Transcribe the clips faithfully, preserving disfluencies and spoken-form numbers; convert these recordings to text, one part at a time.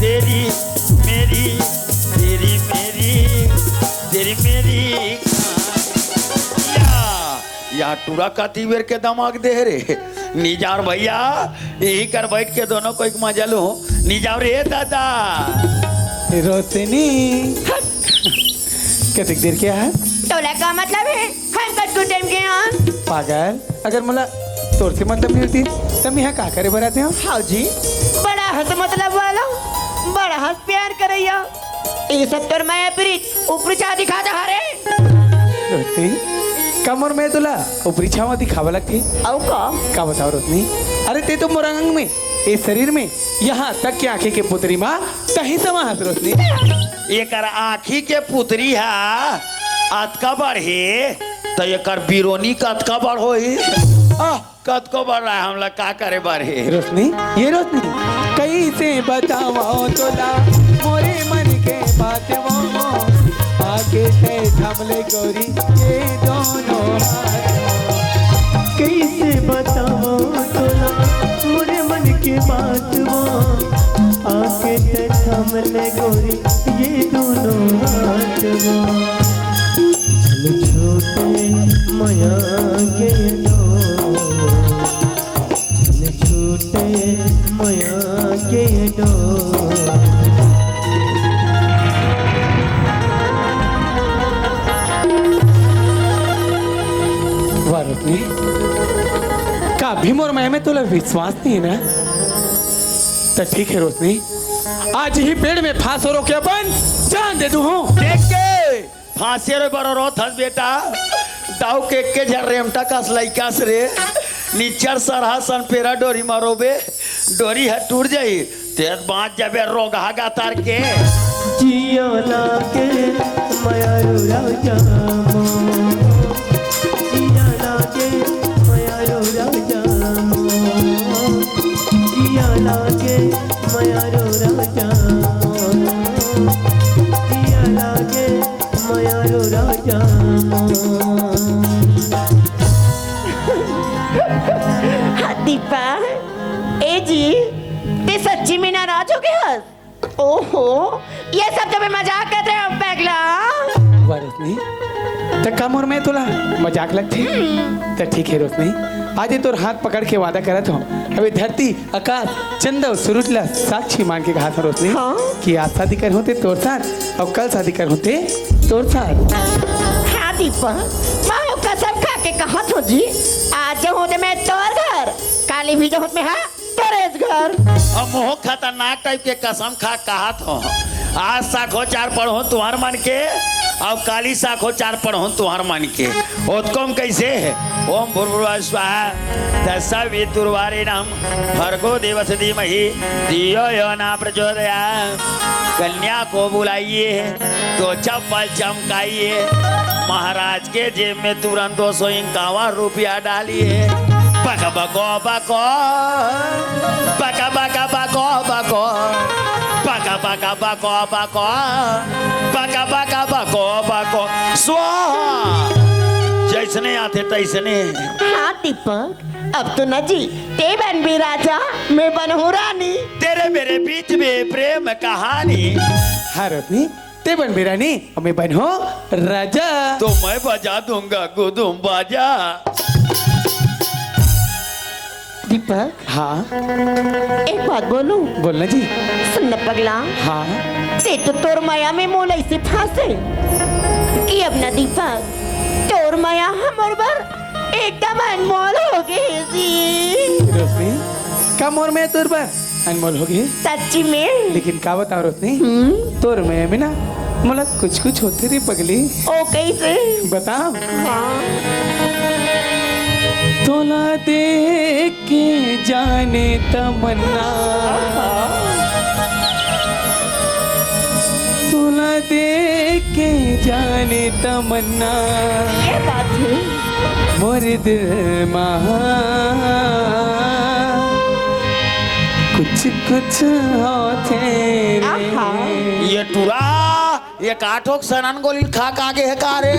तेरी मेरी, तेरी मेरी, तेरी मेरी। या, या टूरा कति बेर के दमाक दे रे। निजाव भैया, इही कर बैठ के दोनों कोई मजा लो। निजाव रे दादा। रोशनी। कतिक देर के आए? तोला का मतलब हे? हम कतको टाइम के आन। पागल, अगर मोला तोर से मतलब नहीं होती, त मैं यहाँ का करे बर आते हो? हाँ जी, बड़ा हस मतलब वाला, बड़ा हस प्यार करैया। ये सब तोर माया प्रीत ऊपरी छाव दिखा दे हरे। रोशनी, का मोर माया तोला ऊपरी छाव दिखावा लगथे? अउ का? का बताओ रोशनी, अरे ते तो मोर अंग में, ए शरीर में, यहाँ तक के आँखी के पुतरी मा तही समा हस रोशनी। एकर आँखी के पुतरी हा अतका बड़ हे, त एकर बिरोनी कतका बड़ होही? आह, कतको बड़ रहा, हमला का करे बर हे? रोशनी, ये रोशनी, कैसे बताओ तोला मोरे मन के बात वो, आके ते थाम ले गोरी ये दोनों हाथ। कैसे बताओ तोला मोरे मन के बात वो, आके ते थाम ले गोरी ये दोनों हाथ वो। छूटे मया के डोर, छूटे मया के डोर। वाह रोशनी, का अभी मोर माया में तोला विश्वास नहीं हे ना? त ठीक हे रोशनी, आज ही पेड़ में फांस होके अपन जान दे दूं। देख के फांसी रे बरो रोथस बेटा, दाऊ के एक्के झन रेमटा कस लइकास रे, निच्चर सरहा सन पेरा डोरी मारोबे, डोरी ह टूट जाही, तें बांच जाबे रोगहा गातार के। जिया लागे मयारू राजा मो, जिया लागे मयारू राजा मो, जिया लागे मयारू राजा मो, जिया लागे मयारू राजा मो। हाँ, दीपा, ए जी, तें सच्ची में नाराज हो गे हस? ओहो, ये सब तो मैं मजाक करत रहेंव, पगला। वाह रोशनी, त का मोर माया तोला मजाक लगथे? हम्म। त ठीक हे रोशनी, आज ये तोर हाथ पकड़ के वादा करत हंव, अबे धरती आकाश, चंदा अउ सूरज ला साक्षी मान के कहत हंव रोशनी, हाँ? कि आज शादी करहूं ते तोर साथ, अउ कल शादी करहूं ते तोर साथ। हाँ दीपक, मैं कसम खा के कहत हंव जी, आज जाहूं ते मैं तोर घर, काली भी जाहूं ते मैं, हाँ, तोरेच घर। अब मोह खतरनाक टाइप के कसम खा कहत हंव, आज साखोचार पढ़हूं तुंहर मन के, अउ काली साखोचार पढ़हूं तुंहर मन के। ओतको म कइसे? ओम भूर्भुवः स्वाहा, तत्सवितुर्वरेण्यं, भर्गो देवस्य धीमहि, धियो यो न प्रचोदयात्। कन्या को बुलाइए, दो चप्पल चमकाइए, महाराज के जेब में तुरंत दो सौ इक्यावन रुपया डालिए। बक बको बको, बक बक बको बको, बक बक बको बको, बक बक बको बको। स्वाहा। जइसने आथे तइसने। हाँ दीपक, अब तो न जी, तें बनबे राजा, मैं बनहूं रानी। तेरे मेरे बीच में प्रेम कहानी। हाँ रोशनी, तें बनबे रानी, अउ मैं बनहूं राजा। तो मैं बजा दूंगा गुदुम बाजा। दीपक, हाँ। एक बात बोलूं? बोलना जी। सुन न पगला। हाँ। तें तो तोर माया में मोला अइसे फंसे कि अब न दीपक, तोर माया हमर बर एकदम अनमोल हो गे जी। रोशनी, का मोर माया तोर बर अनमोल हो गे? सच्ची में। लेकिन का बतांव रोशनी, हम्म? तोर माया में ना मोला कुछ कुछ होथे रे पगली। ओ कइसे? बतांव। हाँ। तोला देख के जाने तमन्ना, तोला देख के जाने तमन्ना। ये बात हे। मोर दिल मा कुछ कुछ होथे रे। आहा। ये टूरा, ये का ठोक सनन गोलिन खा के आगे हे का रे?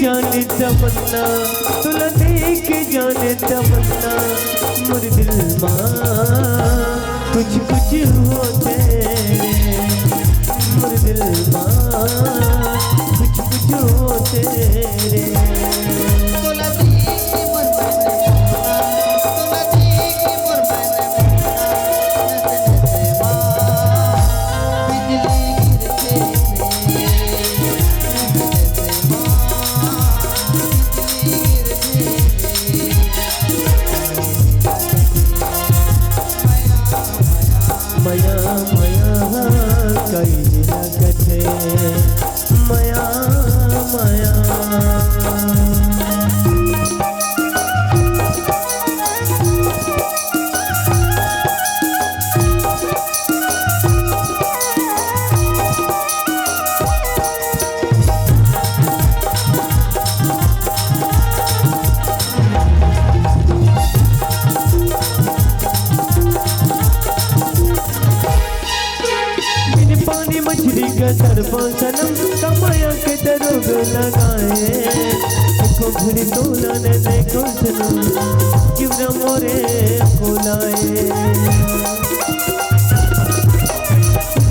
जाने तमन्ना, तोला देख के जाने तमन्ना, मोर दिल मा कुछ कुछ होथे रे, मोर दिल मा कुछ कुछ होथे रे। तोला देख के मोर मन मोहना, तोला देख के मोर मन मोहना, नस नस मा बिजली गिरथे रे। मया मया कइला कथे, मया मया। बिन पानी मछरी का तरफा सनम, कमाया के दरोग लगाए। देखो घड़ी तोला ने देखो सनम, जीवरा मोरे को लाए।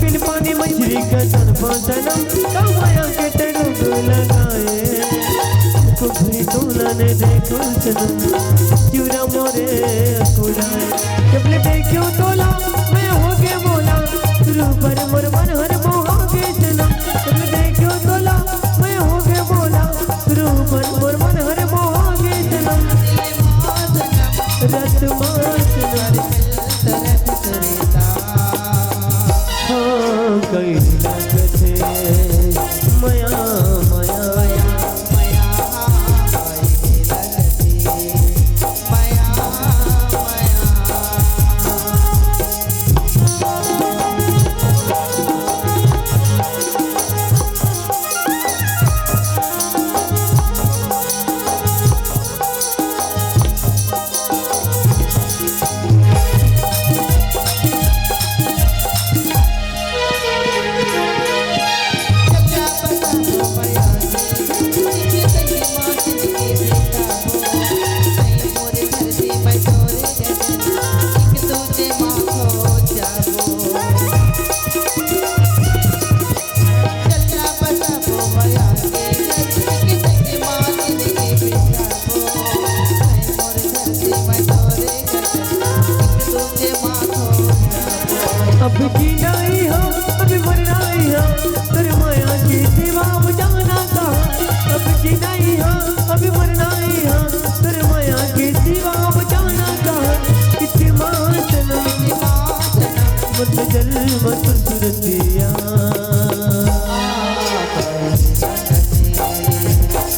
बिन पानी मछरी का तरफा सनम, कमाया के दरोग लगाए। देखो घड़ी तोला ने देखो सनम, जीवरा मोरे को लाए। जब ले देखियो तोला, मैं हो गे मोला, रूपर मोर मन हर मोहा गे सनम। जब ले देखियो तोला, मैं हो गे मोला, रूपर मोर मन हर मोहा गे सनम। रत मा सनम। हाँ, कइला कथे मया मया। अब जीना ही हो, अब मरना ही हो, तोर माया के सिवा अब जाना कहाँ। अब जीना ही हो, अब मरना ही हो, तोर माया के सिवा अब जाना कहाँ। इतमान सनम, मत जल मत सुरतिया।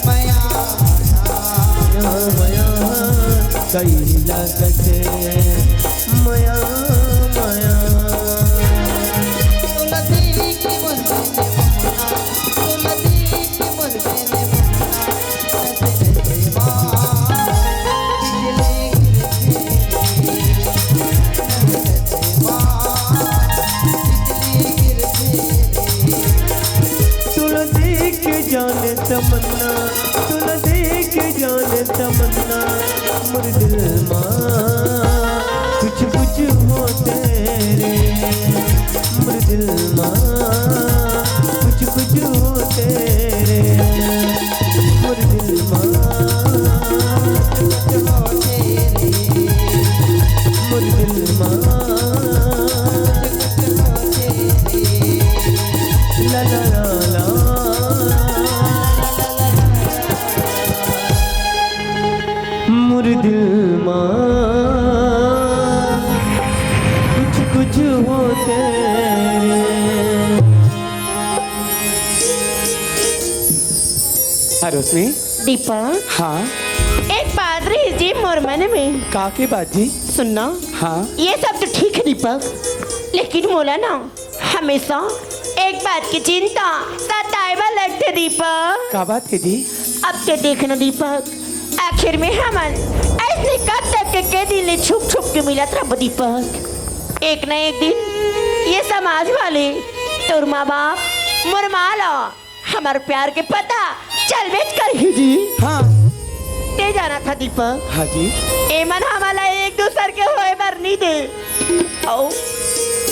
मया मया कइला कथे मया मया। तोला देख के मोर मन मोहना, तोला देख के मोर मन मोहना, नस नस मा बिजली गिरथे रे, नस नस मा बिजली गिरथे रे। तोला देख के जाने तमन्ना, तोला देख के जाने तमन्ना, मोर दिल मा कुछ कुछ होथे रे, मोर दिल मा कुछ कुछ होथे रे, मोर दिल मा कुछ होथे रे, मोर दिल मा ला ला ला ला। मोर दिल मा कुछ कुछ होथे रे। हाँ, रोशनी। दीपक। हाँ। एक बात रहिस जी मोर मन में। का के बात जी? सुनना। हाँ। ये सब तो ठीक है दीपक, लेकिन मोला ना हमेशा एक बात की चिंता सताए बर लगथे दीपक। का बात है जी? अब ते देखना दीपक, आखिर में हमन ऐसने कब तक के, के दिन ले छुप छुप के मिलत रहबो दीपक? एक न एक दिन ये समाज वाले, तोर माँ बाप, मोर माँ ला हमर प्यार के पता चल बेच कर ही जी। हाँ। ते जाना था दीपक। हाँ जी। एमन हमला एक दूसर के होए बर नहीं दे। अउ,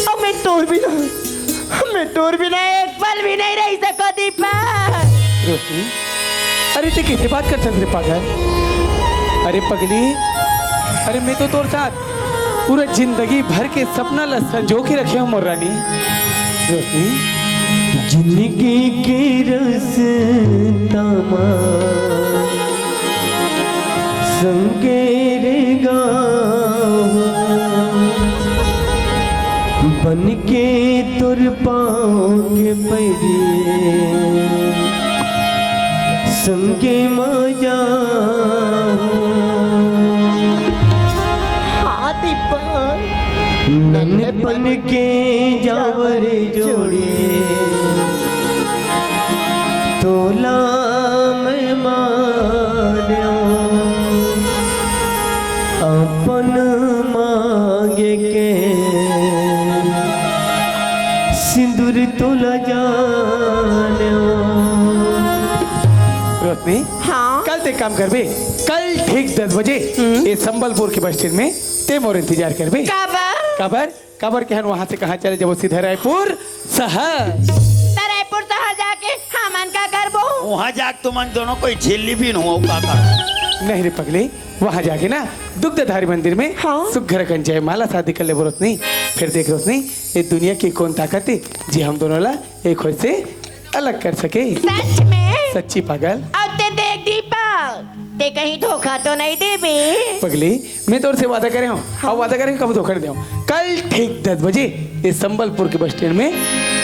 अउ मैं तोर बिना, मैं तोर बिना एक पल भी नहीं रह सको दीपक। रोशनी, अरे ते कैसे बात करथस रे पागल? अरे पगली, अरे मैं तो तोर साथ पूरा जिंदगी भर के सपना ला संजो के रखे हूँ मोर रानी। रोशनी, जिंदगी के रस्ता मा संगे रे गाँव बन के तोर पाँव के पैरी संगे मा जाहूँ। हाँ दीपक। ननपन के जावर जोड़ी तोला मैं मान्यो अपन मांगे के सिंदूर तोला जान्यो। रोशनी, हाँ? कल ते काम करबे, कल ठीक दस बजे हम्म। ये संबलपुर के बस स्टैंड में ते मोर इंतजार करबे। काबर? काबर? काबर के हन वहां से कहाँ चले जबो सीधा रायपुर शहर। त रायपुर शहर जाके हमन का करबो? वहां जाके तुमन दोनों कोई झिल्ली भी हो काका। नहीं रे पगली, वहां जाके ना दुग्धधारी मंदिर में हाँ। सुग्घर कन जयमाला शादी कर लेबो रोशनी। फिर देख रोशनी, ये दुनिया की कौन ताकत है जे हम दोनों ला एक होए से अलग कर सके। सच में? सच्ची पागल। अब ते देख दीपक, ते कहीं धोखा तो नहीं देबे? पगली, मैं तोर से वादा करे हूँ, हाँ। अब वादा करे हूँ, कब धोखा नहीं देहूँ। कल ठीक दस बजे ये संबलपुर के बस स्टैंड में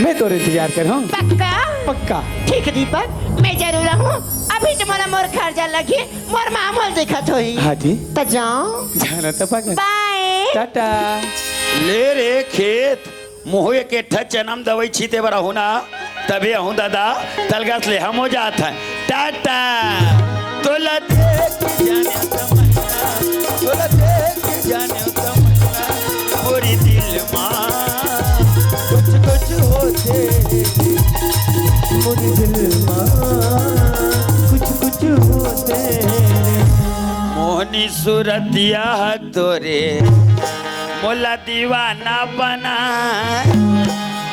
मैं तोर इंतजार कर हूँ। पक्का? पक्का। ठीक है दीपक, मैं जरूर रहूँ। अभी तुम्हारा मोर घर जा लगी, मोर माँ मोर देखत होई। हाँ जी। त जाओ। जाना त पागल। बाय। टाटा। ले रे खेत, मुँह एक एठा चनम दवाई छीते बर आहू ना, तभे आहू दादा, तलगस ले हम हो जात है। टाटा। तोला देख के जाने तमन्ना, तोला देख के जाने तमन्ना, मोरी दिल मा कुछ कुछ होते, मोरी दिल मा कुछ कुछ होते। मोहनी सूरतिया तोरे मोला दीवाना बना,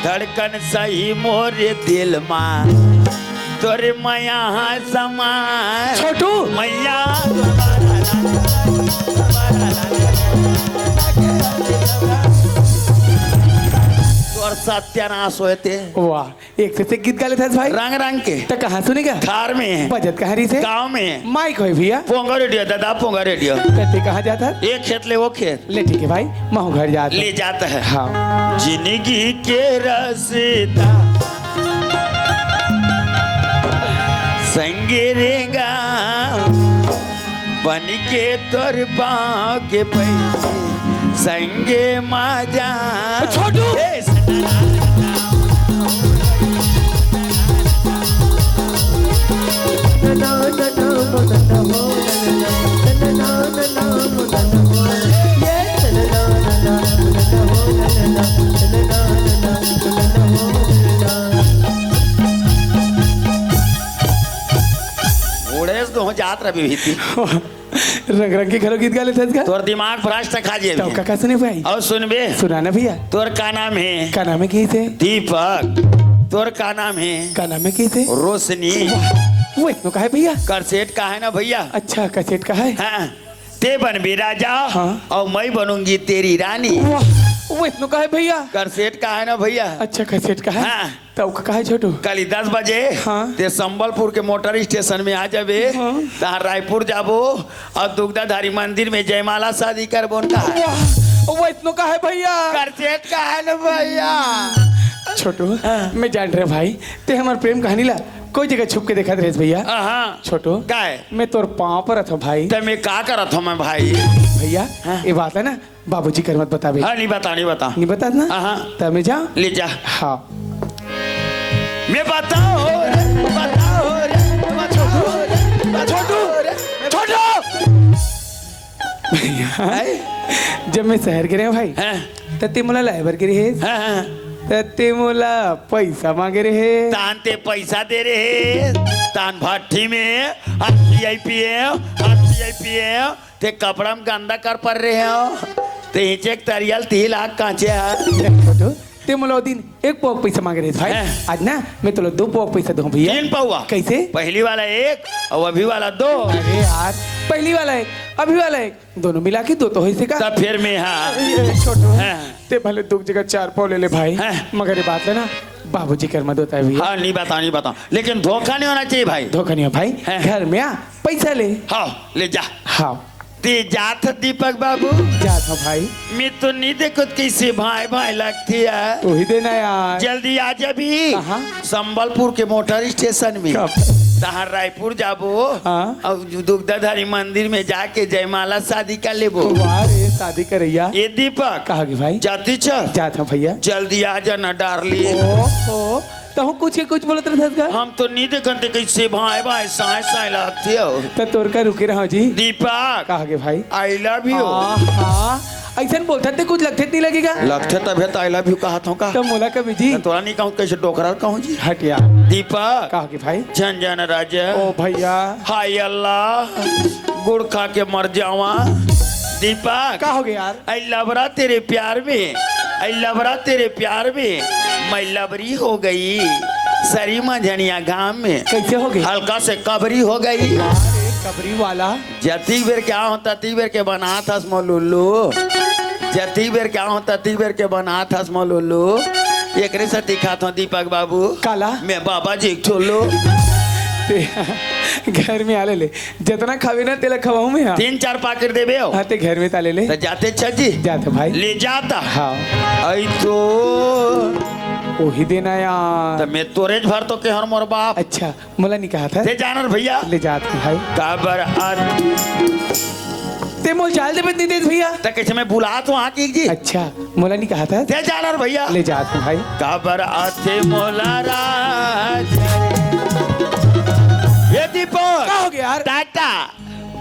धड़कन सही मोरे दिल मा, तोरे मया हा समा। छोटू। मैया। तोर सत्यानाश होते। वाह, एक से एक गीत गा लेथस भाई। रंग रंग के। त कहाँ सुनेगा? थार में। बजत कहाँ रहिसे? गाँव में। माइक होय भैया। पोंगा रेडियो दादा, पोंगा रेडियो। त ते कहाँ जात हस? एक खेत ले वो खेत। ले ठीक है भाई, महू घर जात हँव। ले जात है। हाँ। जिंदगी के रस्ता संगे रेंगा, बन के तोर पाँव के पैरी संगे मा जा। छोटू। ए, उड़ेस तो हो जात रवि भीती। रंग रंग के घलो गीत गा लेथस का? तोर दिमाग भ्रष्ट खा जेबे। तब का, का सुने भाई? अउ सुनबे? सुना ना भैया। तोर का नाम हे? का नाम हे कइसे? दीपक। तोर का नाम हे? का नाम हे कइसे? रोशनी। वाह, वो इतनो का हे भैया? करसेट का हे ना भैया? अच्छा, करसेट का हे? हाँ। ते बनबे राजा हाँ। अउ मैं बनूंगी तेरी रानी। वाह, वो इतनो का हे भैया? करसेट का हे ना भैया? अच्छा, करसेट का हे? हाँ। तब का हे छोटू? कल दस बजे हाँ। ते संबलपुर के मोटर स्टेशन में आ जाबे, हाँ। तहाँ रायपुर जाबो अउ दुग्धाधारी मंदिर में जयमाला शादी करबो न का। वाह, वो इतनो का हे भैया? करसेट का हे न भैया? छोटू, हाँ। मैं जान रहे भाई, ते हमर प्रेम कहानी ला कोई जगह छुप के देखत रहेस भैया। हाँ। छोटू, काय? मैं तोर पाँव परत हँव भाई। त मैं का करत हँव मैं भाई? भैया, हाँ। ये बात हे ना, बाबूजी कर मत बताबे। हाँ, नहीं बता, नहीं बता। नहीं बतात ना? हाँ, हाँ। त मैं जाँव? ले जा। हाँ। मैं बताओ रे, बताओ रे, बताओ रे, बताओ रे, छोटू! भैया, हैं? जब मैं शहर गे रहेंव भाई, हाँ। त ते मोला लाए बर गे रहे। हाँ, हाँ। ते मोला पैसा मांगे रहे। तान ते पैसा दे रहे, तान भट्ठी में, आज पी आई पी एम, आज पी आई पी एम, ते कपड़ा में गंदा कर पड़ रहे हो, ते हिचे एक तरियल तीन लाख कांचे है। देख छोटू, ते मोला ओ दिन एक पौक पैसा मांगे रहे भाई। हैं? आज ना मैं तोला दो पौक पैसा दूं भैया। तीन पौवा? कैसे? पहली वाला एक और अभी वाला दो। अरे यार, पहली वाला एक, अभी वाला एक, दोनों मिला के दो तो होइसे का? तब फिर मैं, हाँ। ए, छोटू, हाँ। ते भले दू जगह चार पौ ले ले भाई, हाँ। मगर ये बात है ना, बाबूजी कर मत होता है भैया। हाँ, नहीं बताओ, नहीं बताओ, लेकिन धोखा नहीं होना चाहिए भाई। धोखा नहीं हो भाई, हाँ। घर में आ, पैसा ले। हाँ, ले जा। हाँ। ते जात ह दीपक बाबू। जात ह भाई। मैं तो नहीं देखत कैसे भाई भाई लगती है। तू ही देना यार। जल्दी आ जा भी। कहाँ? संबलपुर के मोटर स्टेशन में। कब? तहां रायपुर जाबो। हाँ। और दुग्धाधारी मंदिर में जाके जयमाला शादी कर लेबो। वाह रे, शादी करैया। ये दीपक। कहा कि भाई? जाती छ? जात ह भैया। जल्दी आ जाना डार्लिंग। ओहो, तहु कुछ के कुछ बोलत रहत का? हम तो नहीं देखन ते कैसे भाई भाई साय साय लागते हो। त तोर का रुके रहो जी। दीपक। कहा के भाई? I love you. आहा, ऐसन बोलथस ते कुछ लगथे त नहीं लगेगा? लगथे तभे त आई लव यू कहत हूँ का? त मोला कभी जी? त तोला नहीं कहूँ, कैसे डोकरा कहूँ जी? हट यार। दीपक। कहा के भाई? जन जन राजा। ओ भैया। हाय अल्लाह, गुड़ खा के मर जावा। दीपक। का हो गया यार? आई लबरा तेरे प्यार में, आई लबरा तेरे प्यार में, मैं लबरी हो गई। सरी मंझनिया घाम में। कैसे हो गई? हल्का से कबरी हो गई। अरे, कबरी वाला। जतिक बेर के आहों, ततिक बेर के बनात हस मोर लुल्लू। जतिक बेर के आहों, ततिक बेर के बनात हस मोर लुल्लू। एकरे से दिखात हूँ दीपक बाबू। काला? मैं बाबा जी एक ठो लो। ते घर में आ ले ले। जतना खावे ना, तेला खवाहूं मैं, हाँ। तीन चार पाकिट देबे हो। हाँ, ते घर में त ले ले। त जाते छ जी। जाते भाई। ले जाता। हाँ। आई तो। ओही देना यार। त मैं तोरेज भर तो के हर मोर बाप। अच्छा, मोला नहीं कहा था। ते जानर भैया। ले जात हूँ भाई। काबर आ ते मोल चाल दे बदनी देत भैया। त कैसे मैं बुला तो आके जी। अच्छा, मोला नहीं कहा था। ते जानर भैया। ले जात हूँ भाई। काबर आथे मोला राज। ये दीपक। का हो गया यार? टाटा।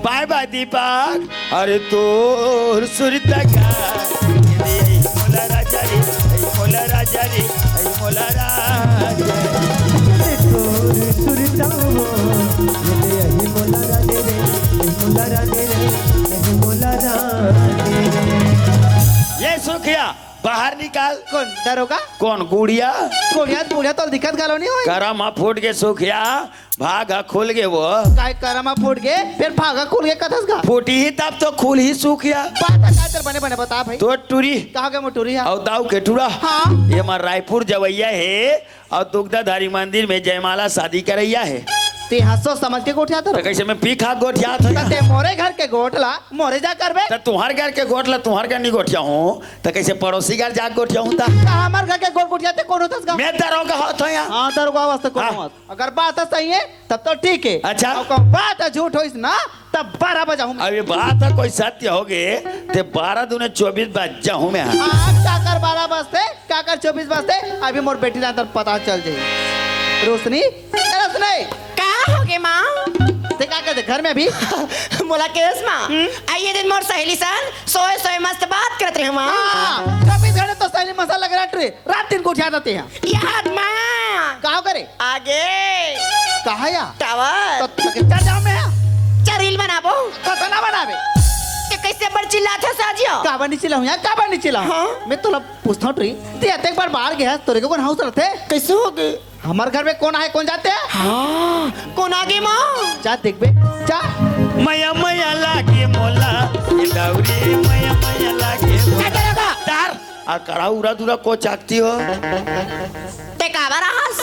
बाय बाय दीपक। अरे तोर सुरता का। मोला राजा रे, मोला राजा रे, मोला राजा रे। तोर सुरता वो, ये दे अही मोला राजा रे, मोला राजा रे, मोला राजा रे। ये सुखिया, बाहर निकाल। कौन, दरोगा? कौन, गुड़िया? गुड़िया, गुड़िया तो दिक्कत गालो नहीं होई। करम ह फूट के सुखिया, भाग ह खुल गे वो। काय करम ह फूट गे, फिर भाग ह खुल गे कथस का? फूटी ही तब तो खुल ही सुखिया। बात का चल बने बने बता भाई। तो टूरी। कहाँ के मोटूरी है? अउ दाऊ के टूरा। हाँ। ये मार रायपुर जवैया है। अउ दुग्धाधारी मंदिर में जयमाला शादी करैया हे। ते ह सोच समझ के गोठियात तो रहो। कैसे मैं पी खा गोठियात हूँ? त ते मोरे घर के गोठ ला मोरे जा करबे। त तुम्हार घर के गोठ ला तुम्हार घर नहीं गोठिया हूँ, त कैसे पड़ोसी घर जा गोठिया हूँ ता? त हमार घर के गोठ गोठियाते कौन होतस गा? मैं दरोगा होत हूँ यहाँ। हाँ, दरोगा वास्ते कौन हाँ। होत? अगर बात सही है, तब तो ठीक है। अच्छा। अउ कहूँ बात झूठ होइस ना, तब बारह बजाहूँ मैं। अब ये बात ह कोई सत्य होगे, ते बारह दूने चौबीस बज जाहूँ मैं। आज काकर बारह बजते, काकर चौबीस बजते, अभी मोर बेटी ला अंदर पता चल जाई। रोशनी, ए रोशनी। का होगे माँ? ते का करते घर में अभी? मोला केस माँ। हम्म? आइए दिन मोर सहेली सन सोए सोए मस्त बात करत रहे माँ। हाँ, चौबीस घंटे तो सहेली मसा लग रहा रे, रात दिन गोठियात हे। याद माँ। का करे? आगे। कहा या? टावर। तो, तो चढ़ जाओ मैं। चरील बनाबो। तो, तो ना बनाबे। ते कैसे बड़ चिल्लात हस आजियो? काबर नहीं चिल्लाहूँ यार, काबर नहीं चिल्लाहूँ? हाँ। मैं तोला पूछता हूँ टुरी, ते अतेक बार बाहर गया, तोरे को कौन हाउस रहते? कैसे होगे? हमार घर में कौन आए, कौन जाते हैं? हाँ, कौन आगे माँ? जा देखबे, जा। मया मया लागे मोला, ये दौरी मया मया लागे मोला। ए, दरोगा! तार। आ कड़ा उरा दुरा को चाकती हो? ते काबर आहस?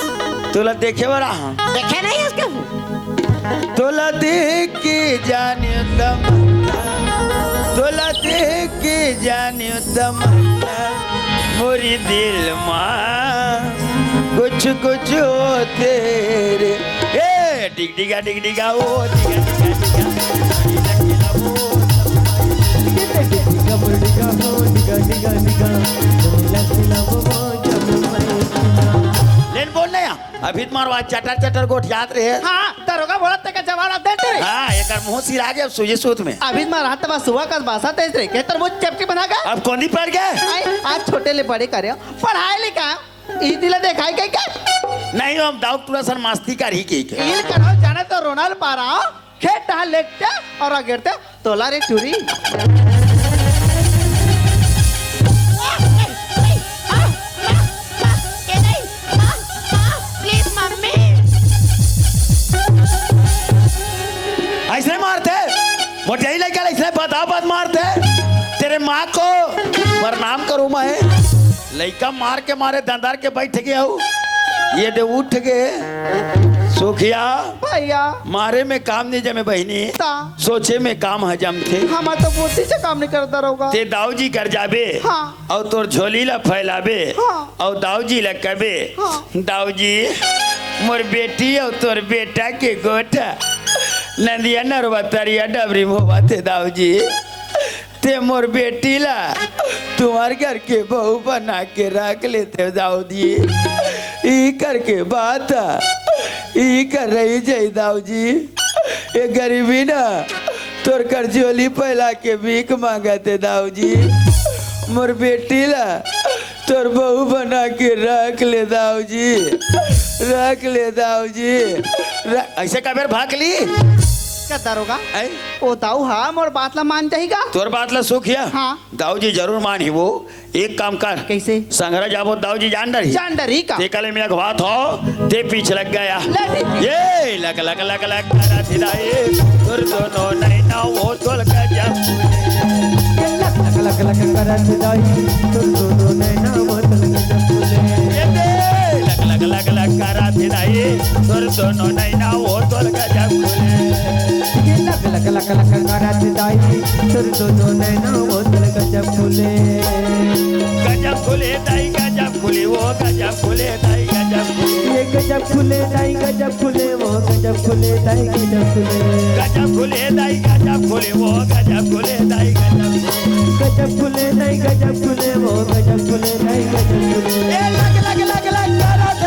तोला देखे बर आहा। देखे नहीं हस कहूँ? तोला देख के जानियो तमन्ना, तोला देख के जानियो तमन्ना, मोरी दिल मा कुछ कुछ होथे रे। ए, डिग डिगा, डिग डिगा, ओ, डिगा, डिगा, डिगा, डिगा, डिगा, ओ, लेन बोल ना या, अभी तुम्हारा आवाज चटर चटर गोठियात रहे। हाँ, दरोगा बोलत ते का जवाब आप देते रहे। हाँ, एकर मुंह सिरा गया अब सुई सूत में। अभी तुम्हारा हाथ तबा सुआ का बासा तेज रहे, के तर मुझ चपटी बना गया। अब कौन ही पड़ गया? आई, आज छोटे ले बड़े करे, पढ़ाई लिखा, इही ला देखाई कहिके। नहीं, हम दाऊ टूरा सन मस्ती करही कहिके। इही ला करहूं, जाने तो रोना ल पारा, खेत डहर लेटते अउ अगेरते तोला रे टूरी। Please, mummy. अइसने मारथे, मोटई लइका ल अइसने बता बत मारथे। तेरे माँ को प्रणाम करूँ मैं। लइका मार के मारे दंदर के बइठ गे हऊ, ये दे उठ गे। सुखिया, भैया। मारे में काम नइ जमे बहिनी, ता। सोचे में काम ह जमथे। हमर तो बुद्धि से काम नइ करत दरोगा। ते दाऊ जी कर जाबे, हाँ। अउ तोर झोली ला फैलाबे, हाँ। अउ दाऊ जी ला कबे, हाँ। दाऊ जी, मोर बेटी अउ तोर बेटा के गोठ नदिया नरवा तरिया डबरी म होवत हे दाऊ जी। ते मोर बेटी ला तुम्हर घर के बहू बना के रख लेते दाऊ जी। ई करके बात, ई कर रही जय दाऊ जी। ये गरीबी ना तोर कर झोली फैला के भीख मांगत हे दाऊ जी। मोर बेटी ला तोर बहू बना के रख ले दाऊ जी, रख ले दाऊ जी। र-, अइसे काबर भाग ली? का दरोगा? ऐ? ओ दाऊ हा मोर बात ला मान जाही का? तोर बात ला सुखिया? हाँ। दाऊ जी जरूर मानही वो। एक काम कर। कइसे? संघरा जाबो, दाऊ जी जान डरही। जान डरही का? ते कले में अगवात हो, ते पीछ लग गया। ले ठीक हे। ये लग, लग, लग, लग, करत हे दाई, तोर दोनों नैना वो तोल गजब। ये लग, लग, लग, लग, करत हे दाई, तोर दोनों नैना वो तोल गजब खुले। ये दे, लग, लग, लग, लग, करत हे दाई, तोर दोनों नैना वो तोल गजब खुले। ये लग, लग, लग, लग, करत हे दाई, तोर दोनों नैना वो तोल गजब खुले। गजब खुले दाई, गजब खुले, वो गजब खुले दाई, गजब खुले। ये गजब खुले दाई, गजब खुले, वो गजब खुले दाई, गजब खुले। गजब खुले दाई, गजब खुले, वो गजब खुले दाई, गजब खुले। गजब खुले दाई, गजब खुले, वो गजब खुले दाई, गजब खुले। ए लग, लग, लग, लग, करत